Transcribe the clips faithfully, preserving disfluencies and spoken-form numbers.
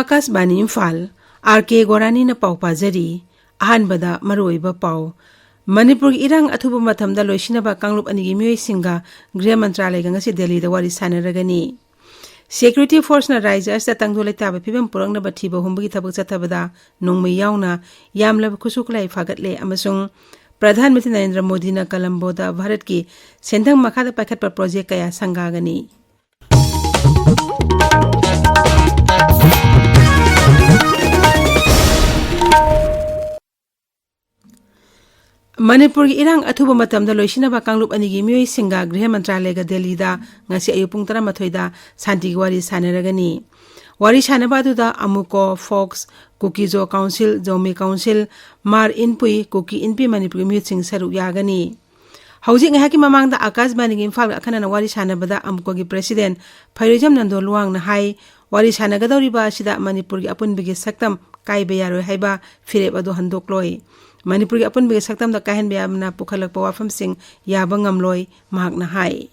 ꯑꯥꯀꯥꯁꯕꯥꯅꯤ Imphal, R ꯀꯦ ꯒꯣꯔꯥꯅꯤꯅ ꯄꯥꯎ ꯄꯥꯖꯔꯤ꯫ ꯑꯍꯥꯟꯕꯗ ꯃꯔꯨꯑꯣꯏꯕ ꯄꯥꯎ꯫ ꯃꯅꯤꯄꯨꯔꯒꯤ ꯏꯔꯥꯡ ꯑꯊꯨꯕ ꯃꯇꯝꯗ ꯂꯣꯏꯁꯤꯟꯅꯕ ꯀꯥꯡꯂꯨꯞ ꯑꯅꯤꯒꯤ ꯃꯤꯑꯣꯏꯁꯤꯡꯒ ꯒ꯭ꯔꯤꯍ ꯃꯟꯇ꯭ꯔꯥꯂꯌꯒ ꯉꯁꯤ ꯗꯦꯜꯂꯤꯗ ꯋꯥꯔꯤ ꯁꯥꯟꯅꯔꯒꯅꯤ꯫ ꯁꯦꯀ꯭ꯌꯨꯔꯤꯇꯤ ꯐꯣꯔꯁꯅ ꯔꯥꯖ꯭ꯌ ꯑꯁꯤꯗ ꯇꯪꯗꯨ ꯂꯩꯇꯥꯕ ꯐꯤꯕꯝ ꯄꯨꯔꯛꯅꯕ ꯊꯤꯕ ꯍꯨꯝꯕꯒꯤ ꯊꯕꯛ ꯆꯠꯊꯕꯗ ꯅꯣꯡꯃꯩ ꯌꯥꯎꯅ ꯌꯥꯝꯂꯕ ꯈꯨꯠꯁꯨ ꯈꯨꯠꯂꯥꯏ ꯐꯥꯒꯠꯂꯦ ꯑꯃꯁꯨꯡ ꯄ꯭ꯔꯙꯥꯟ ꯃꯟꯇ꯭ꯔꯤ ꯅꯔꯦꯟꯗ꯭ꯔ ꯃꯣꯗꯤꯅ ꯀꯂꯝꯕꯣꯗ ꯚꯥꯔꯠꯀꯤ ꯁꯦꯟꯊꯪ ꯃꯈꯥꯗ ꯄꯥꯏꯈꯠꯄ ꯄ꯭ꯔꯣꯖꯦꯛ ꯀꯌꯥ ꯁꯪꯒꯥꯒꯅꯤ꯫ ꯃꯅꯤꯄꯨꯔꯒꯤ ꯏꯔꯥꯡ ꯑꯊꯨꯕ ꯃꯇꯝꯗ ꯂꯣꯏꯁꯤꯟꯅꯕ ꯀꯥꯡꯂꯨꯞ ꯑꯅꯤꯒꯤ ꯃꯤꯑꯣꯏꯁꯤꯡꯒ ꯒ꯭ꯔꯤꯍ ꯃꯟꯇ꯭ꯔꯥꯂꯌꯒ ꯗꯦꯜꯂꯤꯗ ꯉꯁꯤ ꯑꯌꯨꯛ ꯄꯨꯡ ꯇꯔꯥꯃꯥꯊꯣꯏꯗ ꯁꯥꯟꯇꯤꯒꯤ ꯋꯥꯔꯤ ꯁꯥꯟꯅꯔꯒꯅꯤ꯫ ꯋꯥꯔꯤ ꯁꯥꯟꯅꯕ ꯑꯗꯨꯗ ꯑꯃꯨꯀꯣ, ꯐꯣꯛꯁ, ꯀꯨꯀꯤꯖꯣ ꯀꯥꯎꯟꯁꯤꯜ, ꯖꯧꯃꯤ ꯀꯥꯎꯟꯁꯤꯜ, ꯃꯥꯔ ꯏꯟꯄꯨꯏ, ꯀꯨꯀꯤ ꯏꯟꯄꯤ ꯃꯅꯤꯄꯨꯔꯒꯤ ꯃꯤꯍꯨꯠꯁꯤꯡ ꯁꯔꯨꯛ ꯌꯥꯒꯅꯤ꯫ ꯍꯧꯖꯤꯛ ꯉꯥꯏꯍꯥꯛꯀꯤ ꯃꯃꯥꯡꯗ ꯑꯥꯀꯥꯁꯕꯥꯅꯤꯒꯤ ꯏꯝꯐꯥꯜꯒ ꯑꯈꯟꯅꯅ ꯋꯥꯔꯤ ꯁꯥꯟꯅꯕꯗ ꯑꯃꯨꯀꯣꯒꯤ ꯄ꯭ꯔꯦꯁꯤꯗꯦꯟ ꯐꯩꯔꯩꯖꯝ ꯅꯟꯗꯣ ꯂꯨꯋꯥꯡꯅ ꯍꯥꯏ, ꯋꯥꯔꯤ ꯁꯥꯟꯅꯒꯗꯧꯔꯤꯕ ꯑꯁꯤꯗ ꯃꯅꯤꯄꯨꯔꯒꯤ ꯑꯄꯨꯟꯕꯒꯤ ꯁꯛꯇꯝ ꯀꯥꯏꯕ ꯌꯥꯔꯣꯏ ꯍꯥꯏꯕ ꯐꯤꯔꯦꯞ ꯑꯗꯨ ꯍꯟꯗꯣꯛꯂꯣꯏ꯫ ꯃꯅꯤꯄꯨꯔꯒꯤ ꯑꯄꯨꯟꯕꯒꯤ ꯁꯛꯇꯝꯗ ꯀꯥꯏꯍꯟꯕ ꯌꯥꯕꯅ ꯄꯨꯈꯠꯂꯛꯄ ꯋꯥꯐꯝꯁꯤꯡ ꯌꯥꯕ ꯉꯝꯂꯣꯏ, ꯃꯍꯥꯛꯅ ꯍꯥꯏ꯫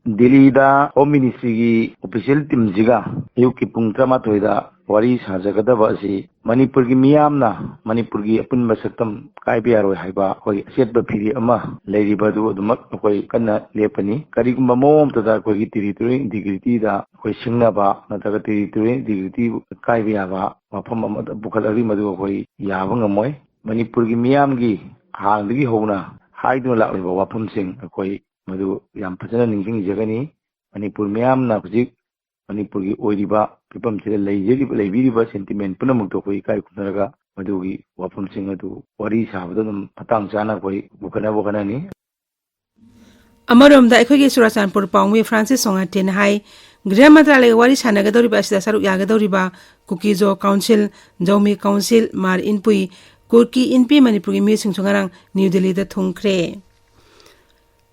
ꯗꯤꯜꯂꯤꯗ ꯍꯣꯝ ꯃꯤꯅꯤꯁꯇ꯭ꯔꯤꯒꯤ ꯑꯣꯐꯤꯁꯤꯌꯦꯜ ꯇꯤꯝꯁꯤꯒ ꯑꯌꯨꯛꯀꯤ ꯄꯨꯡ ꯇꯔꯥꯃꯥꯊꯣꯏꯗ ꯋꯥꯔꯤ ꯁꯥꯖꯒꯗꯕ ꯑꯁꯤ ꯃꯅꯤꯄꯨꯔꯒꯤ ꯃꯤꯌꯥꯝꯅ ꯃꯅꯤꯄꯨꯔꯒꯤ ꯑꯄꯨꯟꯕ ꯁꯛꯇꯝ ꯀꯥꯏꯕ ꯌꯥꯔꯣꯏ ꯍꯥꯏꯕ ꯑꯩꯈꯣꯏꯒꯤ ꯑꯆꯦꯠꯄ ꯐꯤꯔꯦꯞ ꯑꯃ ꯂꯩꯔꯤꯕ ꯑꯗꯨ ꯑꯗꯨꯃꯛ ꯑꯩꯈꯣꯏ ꯀꯟꯅ ꯂꯦꯞꯀꯅꯤ꯫ ꯀꯔꯤꯒꯨꯝꯕ ꯃꯑꯣꯡ ꯑꯃꯠꯇꯗ ꯑꯩꯈꯣꯏꯒꯤ ꯇꯦꯔꯤꯇꯣꯔꯤꯌꯦꯜ ꯏꯟꯇꯤꯒ꯭ꯔꯤꯇꯤꯗ ꯑꯩꯈꯣꯏ ꯁꯤꯡꯅꯕ ꯅꯠꯇ꯭ꯔꯒ ꯇꯦꯔꯤꯇꯣꯔꯤꯌꯦꯜ ꯏꯟꯇꯤꯒ꯭ꯔꯤꯇꯤ ꯀꯥꯏꯕ ꯌꯥꯕ ꯋꯥꯐꯝ ꯑꯃꯠꯇ ꯄꯨꯈꯠꯂꯛꯂꯤ, ꯃꯗꯨ ꯑꯩꯈꯣꯏ ꯌꯥꯕ ꯉꯝꯃꯣꯏ꯫ ꯃꯅꯤꯄꯨꯔꯒꯤ ꯃꯤꯌꯥꯝꯒꯤ ꯍꯥꯟꯅꯗꯒꯤ ꯍꯧꯅ ꯍꯥꯏꯗꯨꯅ ꯂꯥꯛꯂꯤꯕ ꯋꯥꯐꯝꯁꯤꯡ ꯑꯩꯈꯣꯏ ꯃꯗꯨ ꯌꯥꯝ ꯐꯖꯅ ꯅꯤꯡꯁꯤꯡꯖꯒꯅꯤ꯫ ꯃꯅꯤꯄꯨꯔ ꯃꯤꯌꯥꯝꯅ ꯍꯧꯖꯤꯛ ꯃꯅꯤꯄꯨꯔꯒꯤ ꯑꯣꯏꯔꯤꯕ ꯐꯤꯕꯝꯁꯤꯗ ꯂꯩꯖꯔꯤꯕ, ꯂꯩꯕꯤꯔꯤꯕ ꯁꯦꯟꯇꯤꯃꯦꯟ ꯄꯨꯝꯅꯃꯛꯇꯨ ꯑꯩꯈꯣꯏ ꯏꯀꯥꯏ ꯈꯨꯝꯅꯔꯒ ꯃꯗꯨꯒꯤ ꯋꯥꯐꯝꯁꯤꯡ ꯑꯗꯨ ꯋꯥꯔꯤ ꯁꯥꯕꯗ ꯑꯗꯨꯝ ꯃꯇꯥꯡ ꯆꯥꯅ ꯑꯩꯈꯣꯏ ꯄꯨꯈꯠꯅꯕ ꯍꯣꯠꯅꯅꯤ꯫ ꯑꯃꯔꯣꯝꯗ ꯑꯩꯈꯣꯏꯒꯤ ꯆꯨꯔꯥꯆꯥꯟꯄꯨꯔ ꯄꯥꯎꯃꯤ ꯐ꯭ꯔꯥꯟꯁꯤꯁ ꯁꯣꯉꯥꯇꯦꯅ ꯍꯥꯏ, ꯒ꯭ꯔꯤꯍ ꯃꯟꯇ꯭ꯔꯥꯂꯌꯒ ꯋꯥꯔꯤ ꯁꯥꯟꯅꯒꯗꯧꯔꯤꯕ ꯑꯁꯤꯗ ꯁꯔꯨꯛ ꯌꯥꯒꯗꯧꯔꯤꯕ ꯀꯨꯀꯤꯖꯣ ꯀꯥꯎꯟꯁꯤꯜ, ꯖꯧꯃꯤ ꯀꯥꯎꯟꯁꯤꯜ, ꯃꯥꯔ ꯏꯟꯄꯨꯏ, ꯀꯨꯀꯤ ꯏꯟꯄꯤ ꯃꯅꯤꯄꯨꯔꯒꯤ ꯃꯤꯑꯣꯏꯁꯤꯡꯁꯨ ꯉꯔꯥꯡ ꯅ꯭ꯌꯨ ꯗꯤꯜꯂꯤꯗ ꯊꯨꯡꯈ꯭ꯔꯦ꯫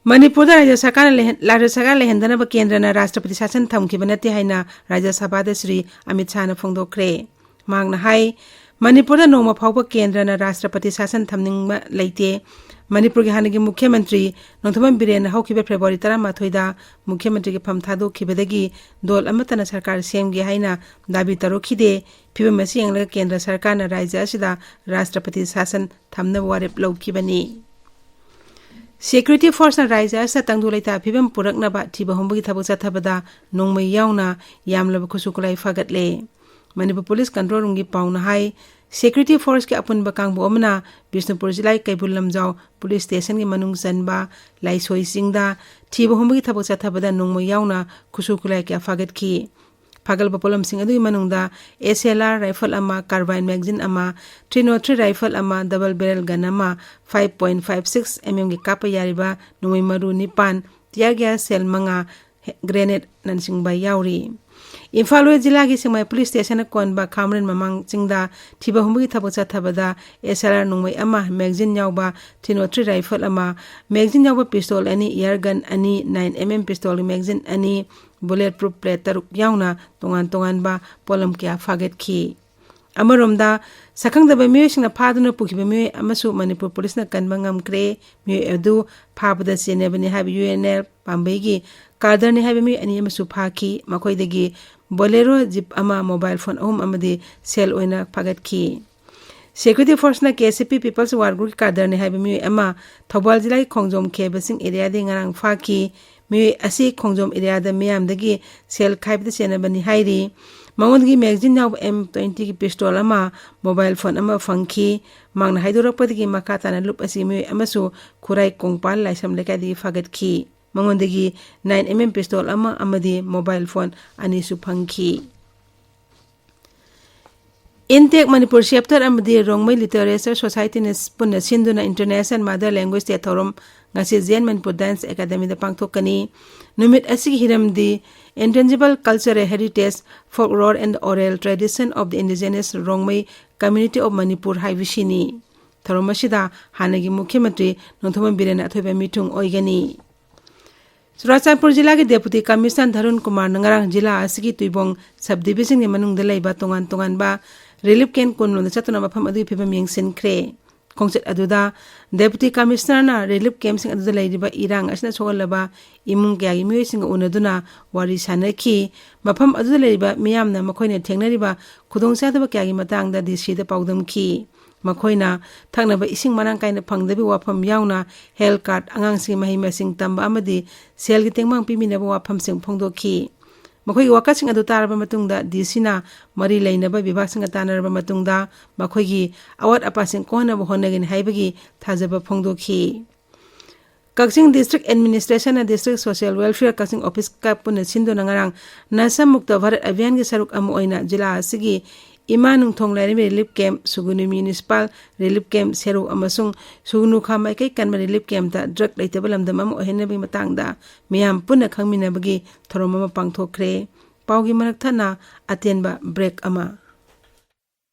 ꯃꯅꯤꯄꯨꯔꯗ ꯔꯥꯖ꯭ꯌ ꯁꯔꯀꯥꯔꯅ ꯂꯩꯍꯟ-, ꯔꯥꯖ꯭ꯌ ꯁꯔꯀꯥꯔ ꯂꯩꯍꯟꯗꯅꯕ ꯀꯦꯟꯗ꯭ꯔꯅ ꯔꯥꯁꯇ꯭ꯔꯄꯇꯤ ꯁꯥꯁꯟ ꯊꯝꯈꯤꯕ ꯅꯠꯇꯦ ꯍꯥꯏꯅ ꯔꯥꯖ꯭ꯌ ꯁꯚꯥꯗ ꯁ꯭ꯔꯤ ꯑꯃꯤꯠ ꯁꯥꯍꯅ ꯐꯣꯡꯗꯣꯛꯈ꯭ꯔꯦ꯫ ꯃꯍꯥꯛꯅ ꯍꯥꯏ, ꯃꯅꯤꯄꯨꯔꯗ ꯅꯣꯡꯃ ꯐꯥꯎꯕ ꯀꯦꯟꯗ꯭ꯔꯅ ꯔꯥꯁꯇ꯭ꯔꯄꯇꯤ ꯁꯥꯁꯟ ꯊꯝꯅꯤꯡꯕ ꯂꯩꯇꯦ꯫ ꯃꯅꯤꯄꯨꯔꯒꯤ ꯍꯥꯟꯅꯒꯤ ꯃꯨꯈ꯭ꯌ ꯃꯟꯇ꯭ꯔꯤ ꯅꯣꯡꯊꯣꯝꯕꯝ ꯕꯤꯔꯦꯟꯅ ꯍꯧꯈꯤꯕ ꯐꯦꯕ꯭ꯔꯨꯋꯥꯔꯤ ꯇꯔꯥꯃꯥꯊꯣꯏꯗ ꯃꯨꯈ꯭ꯌ ꯃꯟꯇ꯭ꯔꯤꯒꯤ ꯐꯝ ꯊꯥꯗꯣꯛꯈꯤꯕꯗꯒꯤ ꯗꯣꯜ ꯑꯃꯠꯇꯅ ꯁꯔꯀꯥꯔ ꯁꯦꯝꯒꯦ ꯍꯥꯏꯅ ꯗꯥꯕꯤ ꯇꯧꯔꯛꯈꯤꯗꯦ꯫ ꯐꯤꯕꯝ ꯑꯁꯤ ꯌꯦꯡꯂꯒ ꯀꯦꯟꯗ꯭ꯔ ꯁꯔꯀꯥꯔꯅ ꯔꯥꯖ꯭ꯌ ꯑꯁꯤꯗ ꯔꯥꯁꯇ꯭ꯔꯄꯇꯤ ꯁꯥꯁꯟ ꯊꯝꯅꯕ ꯋꯥꯔꯦꯞ ꯂꯧꯈꯤꯕꯅꯤ꯫ ꯁꯦꯀ꯭ꯌꯨꯔꯤꯇꯤ ꯐꯣꯔꯁꯅ ꯔꯥꯖ꯭ꯌ ꯑꯁꯤꯗ ꯇꯪꯗꯨ ꯂꯩꯇꯥ ꯐꯤꯕꯝ ꯄꯨꯔꯛꯅꯕ ꯊꯤꯕ ꯍꯨꯝꯕꯒꯤ ꯊꯕꯛ ꯆꯠꯊꯕꯗ ꯅꯣꯡꯃꯩ ꯌꯥꯎꯅ ꯌꯥꯝꯂꯕ ꯈꯨꯠꯁꯨ ꯈꯨꯠꯂꯥꯏ ꯐꯥꯒꯠꯂꯦ꯫ ꯃꯅꯤꯄꯨꯔ ꯄꯨꯂꯤꯁ ꯀꯟꯇ꯭ꯔꯣꯜ ꯔꯨꯝꯒꯤ ꯄꯥꯎꯅ ꯍꯥꯏ, ꯁꯦꯀ꯭ꯌꯨꯔꯤꯇꯤ ꯐꯣꯔꯁꯀꯤ ꯑꯄꯨꯟꯕ ꯀꯥꯡꯕꯨ ꯑꯃꯅ ꯕꯤꯁꯅꯨꯄꯨꯔ ꯖꯤꯂꯥꯒꯤ ꯀꯩꯕꯨꯜ ꯂꯝꯖꯥꯎ ꯄꯨꯂꯤꯁ ꯁ꯭ꯇꯦꯁꯟꯒꯤ ꯃꯅꯨꯡ ꯆꯟꯕ ꯂꯥꯏꯁꯣꯏ ꯆꯤꯡꯗ ꯊꯤꯕ ꯍꯨꯝꯕꯒꯤ ꯊꯕꯛ ꯆꯠꯊꯕꯗ ꯅꯣꯡꯃꯩ ꯌꯥꯎꯅ ꯈꯨꯠꯁꯨ ꯈꯨꯠꯂꯥꯏ ꯀꯌꯥ ꯐꯥꯒꯠꯈꯤ꯫ ꯐꯥꯒꯠꯂꯕ ꯄꯣꯠꯂꯝꯁꯤꯡ ꯑꯗꯨꯒꯤ ꯃꯅꯨꯡꯗ ꯑꯦꯁ ꯑꯦꯜ ꯑꯥꯔ ꯔꯥꯏꯐꯜ ꯑꯃ, ꯀꯥꯔꯕꯥꯏꯟ ꯃꯦꯒꯖꯤꯟ ꯑꯃ, ꯊ꯭ꯔꯤ ꯅꯣꯠ ꯊ꯭ꯔꯤ ꯔꯥꯏꯐꯜ ꯑꯃ, ꯗꯕꯜ ꯕꯦꯔꯦꯜ ꯒꯟ ꯑꯃ, five point five six M ꯑꯦꯝꯒꯤ ꯀꯥꯞꯄ ꯌꯥꯔꯤꯕ ꯅꯣꯡꯃꯩ ꯃꯔꯨ ꯅꯤꯄꯥꯟ, ꯇꯤꯌꯥꯔ ꯒ꯭ꯌꯥꯁ ꯁꯦꯜ ꯃꯉꯥ, ꯒ꯭ꯔꯦꯅꯦꯗꯅꯆꯤꯡꯕ ꯌꯥꯎꯔꯤ꯫ ꯏꯝꯐꯥꯜ ꯋꯦꯁ ꯖꯤꯂꯥꯒꯤ ꯁꯦꯛꯃꯥꯏ ꯄꯨꯂꯤꯁ ꯁ꯭ꯇꯦꯁꯟꯅ ꯀꯣꯟꯕ ꯈꯥꯃꯔꯦꯟ ꯃꯃꯥꯡ ꯆꯤꯡꯗ ꯊꯤꯕ ꯍꯨꯝꯕꯒꯤ ꯊꯕꯛ ꯆꯠꯊꯕꯗ ꯑꯦꯁ ꯑꯦꯜ ꯑꯥꯔ ꯅꯣꯡꯃꯩ ꯑꯃ, ꯃꯦꯒꯖꯤꯟ ꯌꯥꯎꯕ ꯊ꯭ꯔꯤ ꯅꯣꯠ ꯊ꯭ꯔꯤ ꯔꯥꯏꯐꯜ ꯑꯃ, ꯃꯦꯒꯖꯤꯟ ꯌꯥꯎꯕ ꯄꯤꯁꯇꯣꯜ ꯑꯅꯤ, ꯏꯌꯥꯔ ꯒꯟ ꯑꯅꯤ, ꯅꯥꯏꯟ ꯑꯦꯝ ꯑꯦꯝ ꯄꯤꯁꯇꯣꯜꯒꯤ ꯃꯦꯒꯖꯤꯟ ꯑꯅꯤ, ꯕꯨꯂꯦꯠ ꯄ꯭ꯔꯨꯐ ꯄ꯭ꯂꯦꯠ ꯇꯔꯨꯛ ꯌꯥꯎꯅ ꯇꯣꯉꯥꯟ ꯇꯣꯉꯥꯟꯕ ꯄꯣꯠꯂꯝ ꯀꯌꯥ ꯐꯥꯒꯠꯈꯤ꯫ ꯑꯃꯔꯣꯝꯗ, ꯁꯛꯈꯪꯗꯕ ꯃꯤꯑꯣꯏꯁꯤꯡꯅ ꯐꯥꯗꯨꯅ ꯄꯨꯈꯤꯕ ꯃꯤꯑꯣꯏ ꯑꯃꯁꯨ ꯃꯅꯤꯄꯨꯔ ꯄꯨꯂꯤꯁꯅ ꯀꯟꯕ ꯉꯝꯈ꯭ꯔꯦ꯫ ꯃꯤꯑꯣꯏ ꯑꯗꯨ ꯐꯥꯕꯗ ꯆꯦꯟꯅꯕꯅꯤ ꯍꯥꯏꯕ ꯌꯨ ꯑꯦꯟ ꯑꯦꯜ ꯄꯥꯝꯕꯩꯒꯤ ꯀꯥꯗꯔꯅꯤ ꯍꯥꯏꯕ ꯃꯤꯑꯣꯏ ꯑꯅꯤ ꯑꯃꯁꯨ ꯐꯥꯈꯤ꯫ ꯃꯈꯣꯏꯗꯒꯤ ꯕꯣꯂꯦꯔꯣ ꯖꯤꯞ ꯑꯃ, ꯃꯣꯕꯥꯏꯜ ꯐꯣꯟ ꯑꯍꯨꯝ ꯑꯃꯗꯤ ꯁꯦꯜ ꯑꯣꯏꯅ ꯐꯥꯒꯠꯈꯤ꯫ ꯁꯦꯀ꯭ꯌꯨꯔꯤꯇꯤ ꯐꯣꯔꯁꯅ ꯀꯦ ꯑꯦꯁ ꯑꯦꯐ ꯄꯤ ꯄꯤꯄꯜꯁ ꯋꯥꯔ ꯒ꯭ꯔꯨꯞꯀꯤ ꯀꯥꯗꯔꯅꯤ ꯍꯥꯏꯕ ꯃꯤꯑꯣꯏ ꯑꯃ ꯊꯧꯕꯥꯜ ꯖꯤꯂꯥꯒꯤ ꯈꯣꯡꯖꯣꯝ ꯈꯦꯕꯁꯤꯡ ꯑꯦꯔꯤꯌꯥꯗꯒꯤ ꯉꯔꯥꯡ ꯐꯥꯈꯤ꯫ ꯃꯤꯑꯣꯏ ꯑꯁꯤ ꯈꯣꯡꯖꯣꯝ ꯑꯦꯔꯤꯌꯥꯗ ꯃꯤꯌꯥꯝꯗꯒꯤ ꯁꯦꯜ ꯈꯥꯏꯕꯗ ꯆꯦꯟꯅꯕꯅꯤ ꯍꯥꯏꯔꯤ꯫ ꯃꯉꯣꯟꯗꯒꯤ ꯃꯦꯒꯖꯤꯟ ꯌꯥꯎꯕ ꯑꯦꯝ ꯇ꯭ꯋꯦꯟꯇꯤꯒꯤ ꯄꯤꯁꯇꯣꯜ ꯑꯃ, ꯃꯣꯕꯥꯏꯜ ꯐꯣꯟ ꯑꯃ ꯐꯪꯈꯤ꯫ ꯃꯍꯥꯛꯅ ꯍꯥꯏꯗꯣꯔꯛꯄꯗꯒꯤ ꯃꯈꯥ ꯇꯥꯅ ꯂꯨꯞ ꯑꯁꯤ ꯃꯤꯑꯣꯏ ꯑꯃꯁꯨ ꯈꯨꯔꯥꯏ ꯀꯣꯡꯄꯥꯜ ꯂꯥꯏꯁ꯭ꯔꯝ ꯂꯩꯀꯥꯏꯗꯒꯤ ꯐꯥꯒꯠꯈꯤ꯫ ꯃꯉꯣꯟꯗꯒꯤ ꯅꯥꯏꯟ ꯑꯦꯝ ꯑꯦꯝ ꯄꯤꯁꯇꯣꯜ ꯑꯃ ꯑꯃꯗꯤ ꯃꯣꯕꯥꯏꯜ ꯐꯣꯟ ꯑꯅꯤꯁꯨ ꯐꯪꯈꯤ꯫ ꯏꯟꯇꯦꯛ ꯃꯅꯤꯄꯨꯔ ꯆꯦꯞꯇꯔ ꯑꯃꯗꯤ ꯔꯣꯡꯃꯩ ꯂꯤꯇꯔꯦꯆꯔ ꯁꯣꯁꯥꯏꯇꯤꯅ ꯄꯨꯟꯅ ꯁꯤꯟꯗꯨꯅ ꯏꯟꯇꯔꯅꯦꯁꯅꯦꯜ ꯃꯥꯗꯔ ꯂꯦꯡꯒ꯭ꯋꯦꯖ ꯗꯦ ꯊꯧꯔꯝ ꯉꯁꯤ ꯖꯦꯟ ꯃꯅꯤꯄꯨꯔ ꯗꯥꯟꯁ ꯑꯦꯀꯥꯗꯃꯤꯗ ꯄꯥꯡꯊꯣꯛꯀꯅꯤ꯫ ꯅꯨꯃꯤꯠ ꯑꯁꯤꯒꯤ ꯍꯤꯔꯝꯗꯤ Intangible Cultural Heritage, Folklore and Oral Tradition of the Indigenous Rongmei Community of Manipur ꯍꯥꯏꯕꯁꯤꯅꯤ꯫ ꯊꯧꯔꯝ ꯑꯁꯤꯗ ꯍꯥꯟꯅꯒꯤ ꯃꯨꯈ꯭ꯌ ꯃꯟꯇ꯭ꯔꯤ ꯅꯣꯡꯊꯣꯝꯕꯝ ꯕꯤꯔꯦꯟꯅ ꯑꯊꯣꯏꯕ ꯃꯤꯊꯨꯡ ꯑꯣꯏꯒꯅꯤ꯫ ꯆꯨꯔꯥꯆꯥꯟꯄꯨꯔ ꯖꯤꯂꯥꯒꯤ ꯗꯦꯄꯨꯇꯤ ꯀꯃꯤꯁꯅꯔ ꯙꯔꯨꯟ ꯀꯨꯃꯥꯔꯅ ꯉꯔꯥꯡ ꯖꯤꯂꯥ ꯑꯁꯤꯒꯤ ꯇꯨꯏꯕꯣꯡ ꯁꯕ ꯗꯤꯕꯤꯖꯟꯒꯤ ꯃꯅꯨꯡꯗ ꯂꯩꯕ ꯇꯣꯉꯥꯟ ꯇꯣꯉꯥꯟꯕ ꯔꯤꯂꯤꯐ ꯀꯦꯝꯞ ꯀꯨꯟꯂꯣꯝꯗ ꯆꯠꯇꯨꯅ ꯃꯐꯝ ꯑꯗꯨꯒꯤ ꯐꯤꯕꯝ ꯌꯦꯡꯁꯤꯟꯈ꯭ꯔꯦ꯫ ꯈꯣꯡꯆꯠ ꯑꯗꯨꯗ ꯗꯦꯄꯨꯇꯤ ꯀꯃꯤꯁꯅꯔꯅ ꯔꯤꯂꯤꯐ ꯀꯦꯝꯞꯁꯤꯡ ꯑꯗꯨꯗ ꯂꯩꯔꯤꯕ ꯏꯔꯥꯡ ꯑꯁꯤꯅ ꯁꯣꯛꯍꯜꯂꯕ ꯏꯃꯨꯡ ꯀꯌꯥꯒꯤ ꯃꯤꯑꯣꯏꯁꯤꯡꯒ ꯎꯅꯗꯨꯅ ꯋꯥꯔꯤ ꯁꯥꯅꯈꯤ꯫ ꯃꯐꯝ ꯑꯗꯨꯗ ꯂꯩꯔꯤꯕ ꯃꯤꯌꯥꯝꯅ ꯃꯈꯣꯏꯅ ꯊꯦꯡꯅꯔꯤꯕ ꯈꯨꯗꯣꯡꯆꯥꯗꯕ ꯀꯌꯥꯒꯤ ꯃꯇꯥꯡꯗ ꯗꯤ ꯁꯤꯗ ꯄꯥꯎꯗꯝꯈꯤ꯫ ꯃꯈꯣꯏꯅ ꯊꯛꯅꯕ ꯏꯁꯤꯡ ꯃꯔꯥꯡ ꯀꯥꯏꯅ ꯐꯪꯗꯕꯒꯤ ꯋꯥꯐꯝ ꯌꯥꯎꯅ ꯍꯦꯜꯊ ꯀꯥꯔꯗ, ꯑꯉꯥꯡꯁꯤꯡꯒꯤ ꯃꯍꯩ ꯃꯁꯤꯡ ꯇꯝꯕ ꯑꯃꯗꯤ ꯁꯦꯜꯒꯤ ꯇꯦꯡꯕꯥꯡ ꯄꯤꯕꯤꯅꯕ ꯋꯥꯐꯝꯁꯤꯡ ꯐꯣꯡꯗꯣꯛꯈꯤ꯫ ꯃꯈꯣꯏꯒꯤ ꯋꯥꯀꯠꯁꯤꯡ ꯑꯗꯨ ꯇꯥꯔꯕ ꯃꯇꯨꯡꯗ ꯗꯤ ꯁꯤꯅ ꯃꯔꯤ ꯂꯩꯅꯕ ꯕꯤꯚꯥꯒꯁꯤꯡꯒ ꯇꯥꯟꯅꯔꯕ ꯃꯇꯨꯡꯗ ꯃꯈꯣꯏꯒꯤ ꯑꯋꯥꯠ ꯑꯄꯥꯁꯤꯡ ꯀꯣꯛꯍꯟꯅꯕ ꯍꯣꯠꯅꯒꯅꯤ ꯍꯥꯏꯕꯒꯤ ꯊꯥꯖꯕ ꯐꯣꯡꯗꯣꯛꯈꯤ꯫ ꯀꯛꯆꯤꯡ ꯗꯤꯁꯇ꯭ꯔꯤꯛ ꯑꯦꯗꯃꯤꯅꯤꯁꯇ꯭ꯔꯦꯁꯟꯅ ꯗꯤꯁꯇ꯭ꯔꯤꯛ ꯁꯣꯁꯤꯌꯦꯜ ꯋꯦꯜꯐꯤꯌꯔ ꯀꯛꯆꯤꯡ ꯑꯣꯐꯤꯁꯀ ꯄꯨꯟꯅ ꯁꯤꯟꯗꯨꯅ ꯉꯔꯥꯡ ꯅꯁꯥ ꯃꯨꯛꯇ ꯚꯥꯔꯠ ꯑꯚꯤꯌꯥꯟꯒꯤ ꯁꯔꯨꯛ ꯑꯃ ꯑꯣꯏꯅ ꯖꯤꯂꯥ ꯑꯁꯤꯒꯤ ꯏꯃꯥ ꯅꯨꯡꯊꯣꯡ ꯂꯥꯏꯔꯦꯝꯕꯤ relief camp, Sugnu municipal relief camp, Serou ꯑꯃꯁꯨꯡ ꯁꯨꯒꯨꯅꯨ ꯈꯥ ꯃꯥꯏꯀꯩ ꯀꯟꯕ ꯔꯤꯂꯤꯐ ꯀꯦꯝꯞꯇ ꯗ꯭ꯔꯒ ꯂꯩꯇꯕ ꯂꯝꯗꯝ ꯑꯃ ꯑꯣꯏꯍꯟꯅꯕꯒꯤ ꯃꯇꯥꯡꯗ ꯃꯤꯌꯥꯝ ꯄꯨꯟꯅ ꯈꯪꯃꯤꯟꯅꯕꯒꯤ ꯊꯧꯔꯝ ꯑꯃ ꯄꯥꯡꯊꯣꯛꯈ꯭ꯔꯦ꯫ ꯄꯥꯎꯒꯤ ꯃꯔꯛ ꯊꯠꯅ ꯑꯇꯦꯟꯕ ꯕ꯭ꯔꯦꯛ ꯑꯃ꯫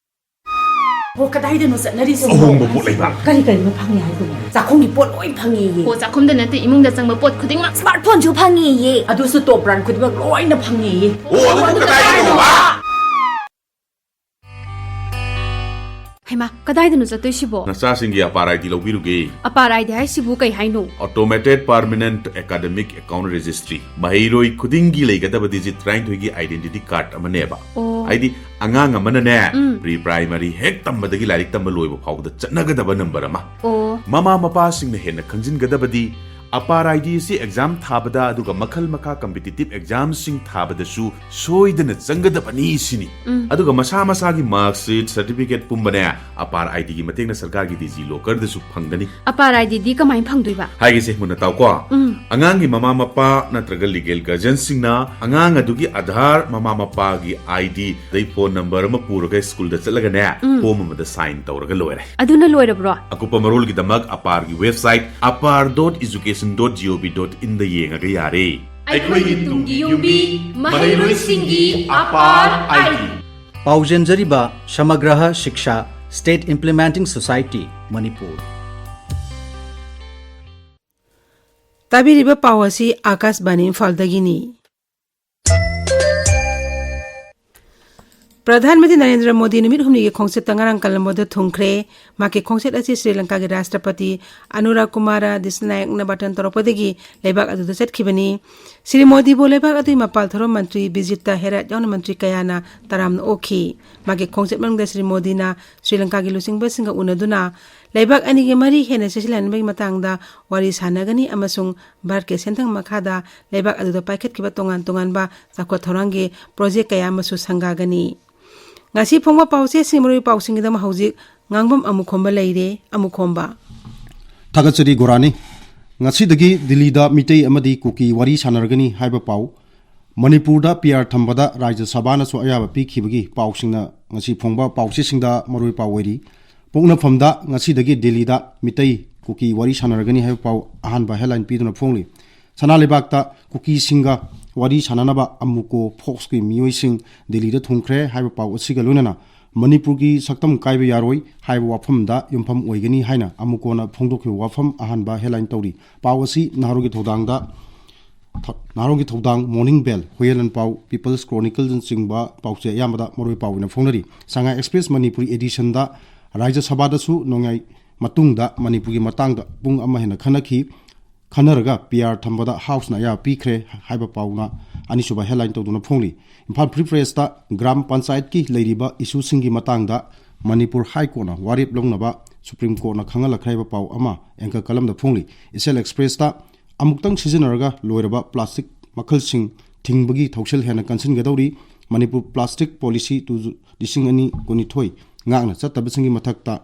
ꯍꯣ, ꯀꯗꯥꯏꯗꯅꯣ ꯆꯠꯅꯔꯤꯁꯤꯕꯣ? ꯑꯍꯣꯡꯕ ꯄꯣꯠ ꯂꯩꯕ꯫ ꯀꯔꯤ ꯀꯔꯤꯅꯣ ꯐꯪꯉꯤ ꯍꯥꯏꯗꯨꯕꯣ? ꯆꯥꯛꯈꯨꯝꯒꯤ ꯄꯣꯠ ꯂꯣꯏ ꯐꯪꯉꯦꯌꯦ꯫ ꯍꯣ, ꯆꯥꯛꯈꯨꯝꯗ ꯅꯠꯇꯦ, ꯏꯃꯨꯡꯗ ꯆꯪꯕ ꯄꯣꯠ ꯈꯨꯗꯤꯡꯃꯛ꯫ ꯁ꯭ꯃꯥꯔꯠ ꯐꯣꯟꯁꯨ ꯐꯪꯉꯦꯌꯦ꯫ ꯑꯗꯨꯁꯨ ꯇꯣꯞ ꯕ꯭ꯔꯥꯟ ꯈꯨꯗꯤꯡꯃꯛ ꯂꯣꯏꯅ ꯐꯪꯉꯦꯌꯦ꯫ ꯑꯣ, ꯑꯗꯨ ꯀꯗꯥꯏꯗꯅꯣꯕ? ꯍꯩꯃꯥ, ꯀꯗꯥꯏꯗꯅꯣ ꯆꯠꯇꯣꯏꯁꯤꯕꯣ? ꯅꯆꯥꯁꯤꯡꯒꯤ ꯑꯄꯥꯔ ꯑꯥꯏ ꯗꯤ ꯂꯧꯕꯤꯔꯨꯒꯦ꯫ ꯑꯄꯥꯔ ꯑꯥꯏ ꯗꯤ ꯍꯥꯏꯁꯤꯕꯨ ꯀꯩ ꯍꯥꯏꯅꯣ? Automated Permanent Academic Account Registry꯫ ꯃꯍꯩꯔꯣꯏ ꯈꯨꯗꯤꯡꯒꯤ ꯂꯩꯒꯗꯕ ꯗꯤꯖꯤꯠ ꯇꯔꯥꯅꯤꯊꯣꯏꯒꯤ ꯑꯥꯏꯗꯦꯟꯇꯤꯇꯤ ꯀꯥꯔꯗ ꯑꯃꯅꯦꯕ꯫ ꯑꯣ꯫ ꯍꯥꯏꯗꯤ, ꯑꯉꯥꯡ ꯑꯃꯅꯅꯦ, ꯎꯝ꯫ ꯄ꯭ꯔꯤ ꯄ꯭ꯔꯥꯏꯃꯔꯤ ꯍꯦꯛ ꯇꯝꯕꯗꯒꯤ ꯂꯥꯏꯔꯤꯛ ꯇꯝꯕ ꯂꯣꯏꯕ ꯐꯥꯎꯕꯗ ꯆꯠꯅꯒꯗꯕ ꯅꯝꯕꯔ ꯑꯃ꯫ ꯑꯣ꯫ ꯃꯃꯥ ꯃꯄꯥꯁꯤꯡꯅ ꯍꯦꯟꯅ ꯈꯪꯖꯤꯟꯒꯗꯕꯗꯤ, ꯑꯄꯥꯔ ꯑꯥꯏ ꯗꯤ ꯑꯁꯤ ꯑꯦꯛꯖꯥꯝ ꯊꯥꯕꯗ ꯑꯗꯨꯒ ꯃꯈꯜ ꯃꯈꯥ ꯀꯝꯄꯤꯇꯤꯇꯤꯞ ꯑꯦꯛꯖꯥꯝꯁꯤꯡ ꯊꯥꯕꯗꯁꯨ ꯁꯣꯏꯗꯅ ꯆꯪꯒꯗꯕꯅꯤ ꯁꯤꯅꯤ꯫ ꯎꯝ꯫ ꯑꯗꯨꯒ ꯃꯁꯥ ꯃꯁꯥꯒꯤ ꯃꯥꯔꯛꯁꯤꯠ, ꯁꯔꯇꯤꯐꯤꯀꯦꯠ ꯄꯨꯝꯕꯅꯦ, ꯑꯄꯥꯔ ꯑꯥꯏ ꯗꯤꯒꯤ ꯃꯇꯦꯡꯅ ꯁꯔꯀꯥꯔꯒꯤ ꯗꯤꯖꯤ ꯂꯣꯀꯔꯗꯁꯨ ꯐꯪꯒꯅꯤ꯫ ꯑꯄꯥꯔ ꯑꯥꯏ ꯗꯤꯗꯤ ꯀꯃꯥꯏꯅ ꯐꯪꯗꯣꯏꯕ? ꯍꯥꯏꯒꯦꯁꯦ, ꯃꯨꯟꯅ ꯇꯥꯎꯀꯣ꯫ ꯎꯝ꯫ ꯑꯉꯥꯡꯒꯤ ꯃꯃꯥ ꯃꯄꯥ ꯅꯠꯇ꯭ꯔꯒ ꯂꯤꯒꯦꯜ ꯒꯥꯔꯖꯤꯌꯟꯁꯤꯡꯅ ꯑꯉꯥꯡ ꯑꯗꯨꯒꯤ ꯑꯥꯙꯥꯔ, ꯃꯃꯥ ꯃꯄꯥꯒꯤ ꯑꯥꯏ ꯗꯤ, ꯑꯗꯩ ꯐꯣꯟ ꯅꯝꯕꯔ ꯑꯃ ꯄꯨꯔꯒ ꯁ꯭ꯀꯨꯜꯗ ꯆꯠꯂꯒꯅꯦ, ꯎꯝ꯫ ꯐꯣꯝ ꯑꯃꯗ ꯁꯥꯏꯟ ꯇꯧꯔꯒ ꯂꯣꯏꯔꯦ꯫ ꯑꯗꯨꯅ ꯂꯣꯏꯔꯕ꯭ꯔꯣ? ꯑꯀꯨꯞꯄ ꯃꯔꯣꯜꯒꯤꯗꯃꯛ ꯑꯄꯥꯔꯒꯤ website apar dot education dot gov dot in ꯗ ꯌꯦꯡꯉꯒ ꯌꯥꯔꯦ꯫ ꯑꯩꯈꯣꯏꯒꯤ ꯇꯨꯡꯒꯤ ꯌꯨꯝꯕꯤ, ꯃꯍꯩꯔꯣꯏꯁꯤꯡꯒꯤ ꯑꯄꯥꯔ ꯑꯥꯏ ꯗꯤ꯫ ꯄꯥꯎꯖꯦꯟꯖꯔꯤꯕ Samagra Shiksha state implementing society, Manipur. ꯇꯥꯕꯤꯔꯤꯕ ꯄꯥꯎ ꯑꯁꯤ ꯑꯥꯀꯥꯁꯕꯥꯅꯤ ꯏꯝꯐꯥꯜꯗꯒꯤꯅꯤ꯫ ꯄ꯭ꯔꯙꯥꯟ ꯃꯟꯇ꯭ꯔꯤ ꯅꯔꯦꯟꯗ꯭ꯔ ꯃꯣꯗꯤ ꯅꯨꯃꯤꯠ ꯍꯨꯝꯅꯤꯒꯤ ꯈꯣꯡꯆꯠꯇ ꯉꯔꯥꯡ ꯀꯂꯝꯕꯣꯗ ꯊꯨꯡꯈ꯭ꯔꯦ꯫ ꯃꯍꯥꯛꯀꯤ ꯈꯣꯡꯆꯠ ꯑꯁꯤ ꯁ꯭ꯔꯤ ꯂꯪꯀꯥꯒꯤ ꯔꯥꯁꯇ꯭ꯔꯄꯇꯤ ꯑꯅꯨꯔꯥ ꯀꯨꯃꯥꯔꯥ ꯗꯤꯁꯅꯥꯌꯛꯅ ꯕꯥꯇꯟ ꯇꯧꯔꯛꯄꯗꯒꯤ ꯂꯩꯕꯥꯛ ꯑꯗꯨꯗ ꯆꯠꯈꯤꯕꯅꯤ꯫ ꯁ꯭ꯔꯤ ꯃꯣꯗꯤꯕꯨ ꯂꯩꯕꯥꯛ ꯑꯗꯨꯒꯤ ꯃꯄꯥꯜ ꯊꯧꯔꯝ ꯃꯟꯇ꯭ꯔꯤ ꯕꯤꯖꯤꯇꯥ ꯍꯦꯔꯥꯠ ꯌꯥꯎꯅ ꯃꯟꯇ꯭ꯔꯤ ꯀꯌꯥꯅ ꯇꯔꯥꯝꯅ ꯑꯣꯛꯈꯤ꯫ ꯃꯍꯥꯛꯀꯤ ꯈꯣꯡꯆꯠ ꯃꯅꯨꯡꯗ ꯁ꯭ꯔꯤ ꯃꯣꯗꯤꯅ ꯁ꯭ꯔꯤ ꯂꯪꯀꯥꯒꯤ ꯂꯨꯆꯤꯡꯕꯁꯤꯡꯒ ꯎꯅꯗꯨꯅ ꯂꯩꯕꯥꯛ ꯑꯅꯤꯒꯤ ꯃꯔꯤ ꯍꯦꯟꯅ ꯆꯦꯠꯁꯤꯜꯍꯟꯕꯒꯤ ꯃꯇꯥꯡꯗ ꯋꯥꯔꯤ ꯁꯥꯟꯅꯒꯅꯤ ꯑꯃꯁꯨꯡ ꯚꯥꯔꯠꯀꯤ ꯁꯦꯟꯊꯪ ꯃꯈꯥꯗ ꯂꯩꯕꯥꯛ ꯑꯗꯨꯗ ꯄꯥꯏꯈꯠꯈꯤꯕ ꯇꯣꯉꯥꯟ ꯇꯣꯉꯥꯟꯕ ꯆꯥꯎꯈꯠ ꯊꯧꯔꯥꯡꯒꯤ ꯄ꯭ꯔꯣꯖꯦꯛ ꯀꯌꯥ ꯑꯃꯁꯨ ꯁꯪꯒꯥꯒꯅꯤ꯫ ꯉꯁꯤ ꯐꯣꯡꯕ ꯄꯥꯎꯆꯦꯁꯤꯡ ꯃꯔꯨꯑꯣꯏ ꯄꯥꯎꯁꯤꯡꯒꯤꯗꯃꯛ ꯍꯧꯖꯤꯛ ꯉꯥꯡꯕꯝ ꯑꯃꯨꯈꯣꯝꯕ ꯂꯩꯔꯦ꯫ ꯑꯃꯨꯈꯣꯝꯕ꯫ ꯊꯥꯒꯠꯆꯔꯤ ꯒꯣꯔꯥꯅꯤ꯫ ꯉꯁꯤꯗꯒꯤ ꯗꯤꯜꯂꯤꯗ ꯃꯤꯇꯩ ꯑꯃꯗꯤ ꯀꯨꯀꯤ ꯋꯥꯔꯤ ꯁꯥꯟꯅꯔꯒꯅꯤ ꯍꯥꯏꯕ ꯄꯥꯎ꯫ ꯃꯅꯤꯄꯨꯔꯗ ꯄꯤ ꯑꯥꯔ ꯊꯝꯕꯗ ꯔꯥꯖ꯭ꯌ ꯁꯚꯥꯅꯁꯨ ꯑꯌꯥꯕ ꯄꯤꯈꯤꯕꯒꯤ ꯄꯥꯎꯁꯤꯡꯅ ꯉꯁꯤ ꯐꯣꯡꯕ ꯄꯥꯎꯆꯦꯁꯤꯡꯗ ꯃꯔꯨꯑꯣꯏ ꯄꯥꯎ ꯑꯣꯏꯔꯤ꯫ ꯄꯣꯛꯅꯐꯝꯗ ꯉꯁꯤꯗꯒꯤ ꯗꯤꯜꯂꯤꯗ ꯃꯤꯇꯩ ꯀꯨꯀꯤ ꯋꯥꯔꯤ ꯁꯥꯟꯅꯔꯒꯅꯤ ꯍꯥꯏꯕ ꯄꯥꯎ ꯑꯍꯥꯟꯕ ꯍꯦꯗꯂꯥꯏꯟ ꯄꯤꯗꯨꯅ ꯐꯣꯡꯂꯤ꯫ ꯁꯅꯥ ꯂꯩꯕꯥꯛꯇ ꯀꯨꯀꯤꯁꯤꯡꯒ ꯋꯥꯔꯤ ꯁꯥꯟꯅꯅꯕ ꯑꯃꯨꯀꯣ ꯐꯣꯛꯁꯀꯤ ꯃꯤꯑꯣꯏꯁꯤꯡ ꯗꯤꯜꯂꯤꯗ ꯊꯨꯡꯈ꯭ꯔꯦ ꯍꯥꯏꯕ ꯄꯥꯎ ꯑꯁꯤꯒ ꯂꯣꯏꯅꯅ ꯃꯅꯤꯄꯨꯔꯒꯤ ꯁꯛꯇꯝ ꯀꯥꯏꯕ ꯌꯥꯔꯣꯏ ꯍꯥꯏꯕ ꯋꯥꯐꯝꯗ ꯌꯨꯝꯐꯝ ꯑꯣꯏꯒꯅꯤ ꯍꯥꯏꯅ ꯑꯃꯨꯀꯣꯅ ꯐꯣꯡꯗꯣꯛꯈꯤꯕ ꯋꯥꯐꯝ ꯑꯍꯥꯟꯕ ꯍꯦꯗꯂꯥꯏꯟ ꯇꯧꯔꯤ꯫ ꯄꯥꯎ ꯑꯁꯤ ꯅꯍꯥꯔꯣꯜꯒꯤ ꯊꯧꯗꯥꯡꯗ ꯊ-, ꯅꯍꯥꯔꯣꯜꯒꯤ ꯊꯧꯗꯥꯡ, ꯃꯣꯔꯅꯤꯡ ꯕꯦꯜ, ꯍꯨꯏꯌꯦꯟ ꯂꯥꯟꯄꯥꯎ, ꯄꯤꯄꯜꯁ ꯀ꯭ꯔꯣꯅꯤꯀꯜꯅꯆꯤꯡꯕ ꯄꯥꯎꯆꯦ ꯑꯌꯥꯝꯕꯗ ꯃꯔꯨꯑꯣꯏ ꯄꯥꯎ ꯑꯣꯏꯅ ꯐꯣꯡꯅꯔꯤ꯫ ꯁꯉꯥꯏ ꯑꯦꯛꯁꯄ꯭ꯔꯦꯁ ꯃꯅꯤꯄꯨꯔꯤ ꯑꯦꯗꯤꯁꯟꯗ ꯔꯥꯖ꯭ꯌ ꯁꯚꯥꯗꯁꯨ ꯅꯣꯡꯌꯥꯏ ꯃꯇꯨꯡꯗ ꯃꯅꯤꯄꯨꯔꯒꯤ ꯃꯇꯥꯡꯗ ꯄꯨꯡ ꯑꯃ ꯍꯦꯟꯅ ꯈꯟꯅꯈꯤ꯫ ꯈꯟꯅꯔꯒ ꯄꯤ ꯑꯥꯔ ꯊꯝꯕꯗ ꯍꯥꯎꯁꯅ ꯑꯌꯥꯕ ꯄꯤꯈ꯭ꯔꯦ ꯍꯥꯏꯕ ꯄꯥꯎꯅ ꯑꯅꯤꯁꯨꯕ ꯍꯦꯗꯂꯥꯏꯟ ꯇꯧꯗꯨꯅ ꯐꯣꯡꯂꯤ꯫ ꯏꯝꯐꯥꯜ ꯐ꯭ꯔꯤ ꯄ꯭ꯔꯦꯁꯇ ꯒ꯭ꯔꯥꯝ ꯄꯟꯆꯥꯌꯠꯀꯤ ꯂꯩꯔꯤꯕ ꯏꯁꯨꯁꯤꯡꯒꯤ ꯃꯇꯥꯡꯗ ꯃꯅꯤꯄꯨꯔ ꯍꯥꯏ ꯀꯣꯔꯠꯅ ꯋꯥꯔꯦꯞ ꯂꯧꯅꯕ ꯁꯨꯄ꯭ꯔꯤꯝ ꯀꯣꯔꯠꯅ ꯈꯪꯍꯜꯂꯛꯈ꯭ꯔꯦ ꯍꯥꯏꯕ ꯄꯥꯎ ꯑꯃ ꯑꯦꯡꯀꯔ ꯀꯂꯝꯗ ꯐꯣꯡꯂꯤ꯫ ꯏꯆꯦꯜ ꯑꯦꯛꯁꯄ꯭ꯔꯦꯁꯇ ꯑꯃꯨꯛꯇꯪ ꯁꯤꯖꯤꯟꯅꯔꯒ ꯂꯣꯏꯔꯕ ꯄ꯭ꯂꯥꯁꯇꯤꯛ ꯃꯈꯜꯁꯤꯡ ꯊꯤꯡꯕꯒꯤ ꯊꯧꯁꯤꯜ ꯍꯦꯟꯅ ꯀꯟꯁꯤꯟꯒꯗꯧꯔꯤ꯫ ꯃꯅꯤꯄꯨꯔ ꯄ꯭ꯂꯥꯁꯇꯤꯛ ꯄꯣꯂꯤꯁꯤ ꯇꯨ ꯂꯤꯁꯤꯡ ꯑꯅꯤ ꯀꯨꯟꯅꯤꯊꯣꯏ ꯉꯥꯛꯅ ꯆꯠꯇꯕꯁꯤꯡꯒꯤ ꯃꯊꯛꯇ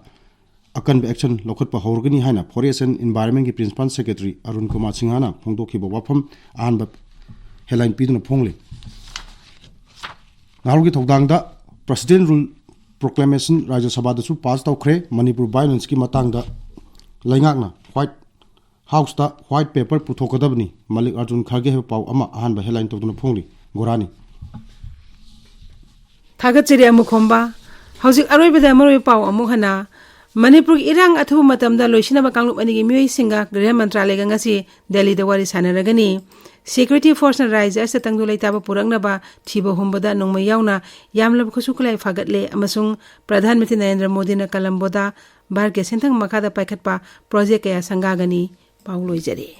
ꯑꯀꯟꯕ ꯑꯦꯛꯁꯟ ꯂꯧꯈꯠꯄ ꯍꯧꯔꯒꯅꯤ ꯍꯥꯏꯅ ꯐꯣꯔꯦꯁ ꯑꯦꯟ ꯏꯟꯚꯥꯏꯔꯟꯃꯦꯟꯒꯤ ꯄ꯭ꯔꯤꯟꯁꯤꯄꯥꯜ ꯁꯦꯀ꯭ꯔꯦꯇꯔꯤ ꯑꯔꯨꯟ ꯀꯨꯃꯥꯔ ꯁꯤꯡꯍꯅ ꯐꯣꯡꯗꯣꯛꯈꯤꯕ ꯋꯥꯐꯝ ꯑꯍꯥꯟꯕ ꯍꯦꯗꯂꯥꯏꯟ ꯄꯤꯗꯨꯅ ꯐꯣꯡꯂꯤ꯫ ꯅꯍꯥꯔꯣꯜꯒꯤ ꯊꯧꯗꯥꯡꯗ ꯄ꯭ꯔꯁꯤꯗꯦꯟ ꯔꯨꯜ ꯄ꯭ꯔꯣꯀ꯭ꯂꯦꯃꯦꯁꯟ ꯔꯥꯖ꯭ꯌ ꯁꯚꯥꯗꯁꯨ ꯄꯥꯁ ꯇꯧꯈ꯭ꯔꯦ꯫ ꯃꯅꯤꯄꯨꯔ ꯚꯥꯏꯑꯣꯂꯦꯟꯁꯀꯤ ꯃꯇꯥꯡꯗ ꯂꯩꯉꯥꯛꯅ ꯍ꯭ꯋꯥꯏꯠ ꯍꯥꯎꯁꯇ ꯋꯥꯏꯠ ꯄꯦꯄꯔ ꯄꯨꯊꯣꯛꯀꯗꯕꯅꯤ, ꯃꯜꯂꯤꯛ ꯑꯥꯔꯖꯨꯟ ꯈꯔꯒꯦ ꯍꯥꯏꯕ ꯄꯥꯎ ꯑꯃ ꯑꯍꯥꯟꯕ ꯍꯦꯗꯂꯥꯏꯟ ꯇꯧꯗꯨꯅ ꯐꯣꯡꯂꯤ꯫ ꯒꯣꯔꯥꯅꯤ꯫ ꯊꯥꯒꯠꯆꯔꯤ ꯑꯃꯨꯈꯣꯝꯕ꯫ ꯍꯧꯖꯤꯛ ꯑꯔꯣꯏꯕꯗ ꯃꯔꯨꯑꯣꯏꯕ ꯄꯥꯎ ꯑꯃꯨꯛ ꯍꯟꯅ ꯃꯅꯤꯄꯨꯔꯒꯤ ꯏꯔꯥꯡ ꯑꯊꯨꯕ ꯃꯇꯝꯗ ꯂꯣꯏꯁꯤꯟꯅꯕ ꯀꯥꯡꯂꯨꯞ ꯑꯅꯤꯒꯤ ꯃꯤꯑꯣꯏꯁꯤꯡꯒ ꯒ꯭ꯔꯤꯍ ꯃꯟꯇ꯭ꯔꯥꯂꯌꯒ ꯉꯁꯤ ꯗꯦꯜꯂꯤꯗ ꯋꯥꯔꯤ ꯁꯥꯟꯅꯔꯒꯅꯤ꯫ ꯁꯦꯀ꯭ꯌꯨꯔꯤꯇꯤ ꯐꯣꯔꯁꯅ ꯔꯥꯖ꯭ꯌ ꯑꯁꯤꯗ ꯇꯪꯗꯨ ꯂꯩꯇꯥꯕ ꯄꯨꯔꯛꯅꯕ ꯊꯤꯕ ꯍꯨꯝꯕꯗ ꯅꯣꯡꯃꯩ ꯌꯥꯎꯅ ꯌꯥꯝꯂꯕ ꯈꯨꯠꯁꯨ ꯈꯨꯠꯂꯥꯏ ꯐꯥꯒꯠꯂꯦ ꯑꯃꯁꯨꯡ ꯄ꯭ꯔꯙꯥꯟ ꯃꯟꯇ꯭ꯔꯤ ꯅꯔꯦꯟꯗ꯭ꯔ ꯃꯣꯗꯤꯅ ꯀꯂꯝꯕꯣꯗ ꯚꯥꯔꯠꯀꯤ ꯁꯦꯟꯊꯪ ꯃꯈꯥꯗ ꯄꯥꯏꯈꯠꯄ ꯄ꯭ꯔꯣꯖꯦꯛ ꯀꯌꯥ ꯁꯪꯒꯥꯒꯅꯤ꯫ ꯄꯥꯎ ꯂꯣꯏꯖꯔꯦ꯫